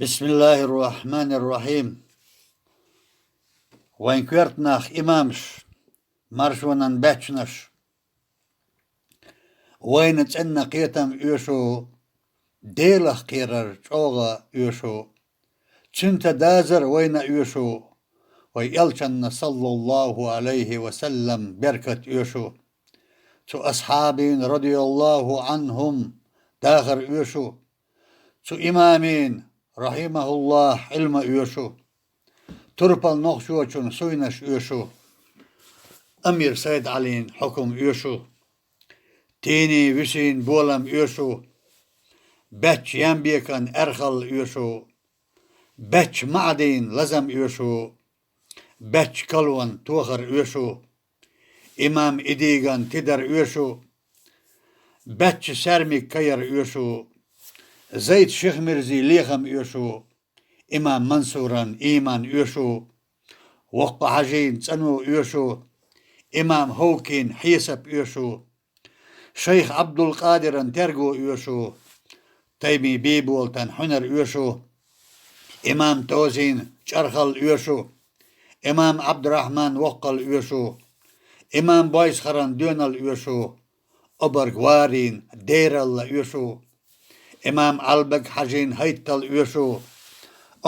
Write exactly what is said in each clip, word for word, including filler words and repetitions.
بسم الله الرحمن الرحيم. Вайн коьртанах имамаш, маршонан баьччанаш. Вайна цӀена кхетам оьшу, Делах кхерар чӀогӀа оьшу. Цуьнца дазар вайна оьшу, вай элчанна саллаллаху алейхи ва саллам беркат оьшу. Цу асхьабин радияллаху анхум дахар оьшу. Цу имамин рахимахуллах Ӏилма оьшу. Турпал нохчочун суйнаш оьшу. Амир Сайд-Ӏалин хьукум оьшу. Тени висин болам оьшу. Баьчча Ямбекан аьрхал оьшу. Баьчча Маъдин лазам оьшу. Баьчча Калван тохар оьшу. Имам Идиган тидар оьшу. Баьчча Саьрмик каяр оьшу. Зайт Шихмирзи лехам оьшу. Имам Мансуран иман оьшу. Воккха Хьажин цӀано оьшу. Имам Ховкин хьесап оьшу. Шайх Ӏабдулкъадиран терго оьшу. Тайми Бийболтан хьуьнар оьшу. Имам Тозин чӀархал оьшу. Имам Ӏабдурахьман воккхал оьшу. Имам Бойсхаран доьнал оьшу. Обарг Варин дералла оьшу. Имам Ӏалбаг Хьажин хӀайттал оьшу.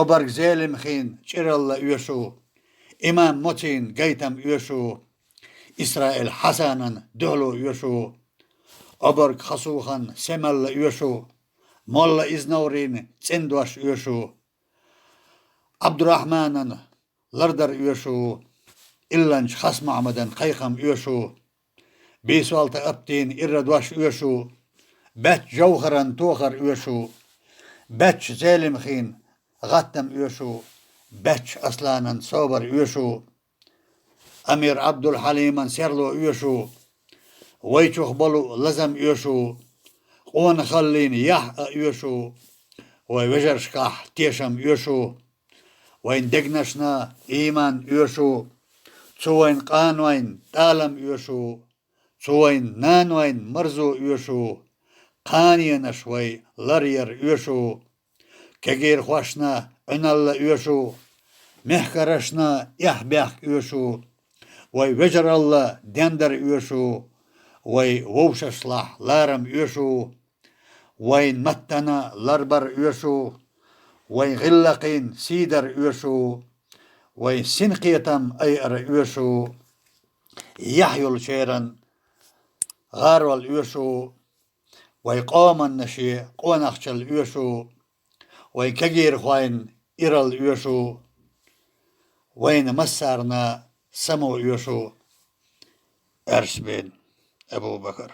Обарг Зелимхин чӀиралла оьшу. Имам Моцин гайтам оьшу. Исраил Хьасанан дуьхьало оьшу. Обарг Хасухан семалла оьшу. Молла Изнаврин цӀен дош оьшу. Ӏабдурахьманан лардар оьшу. Илланча Хасмахьмадан кхайкхам оьшу. Бийсолта Аптин ирра дош оьшу. Баьчча Жовхаран тохар оьшу. Баьчча Зелимхин гӀаттам оьшу. Баьчча Асланан собар оьшу. Амир Ӏабдулхьалиман серло оьшу. Вайчух болу лазам оьшу. Къонахаллин яхь а оьшу. Вай вежаршкахь тешам оьшу. Вайн дегнашна иман оьшу. Цу вайн къанойн тӀалам оьшу. Цу вайн нанойн марзо оьшу. Кханенаш вай ларъяр оьшу. Кегийрхошна Ӏуьналла оьшу. Мехкарашна эхь-бехк оьшу. Вай вежаралла дендар оьшу. Вай вовшашлахь ларам оьшу. Вайн маттана ларбар оьшу. Вайн гӀиллакхин сийдар оьшу. Вайн синкхетам айар оьшу. Яхь йолчеран гӀарол оьшу. Вай къоманна шен къонахчал оьшу. Вай кегийрхойн ирал оьшу. Вайна массарна само оьшу. Аьрсбен Абу-Бакар.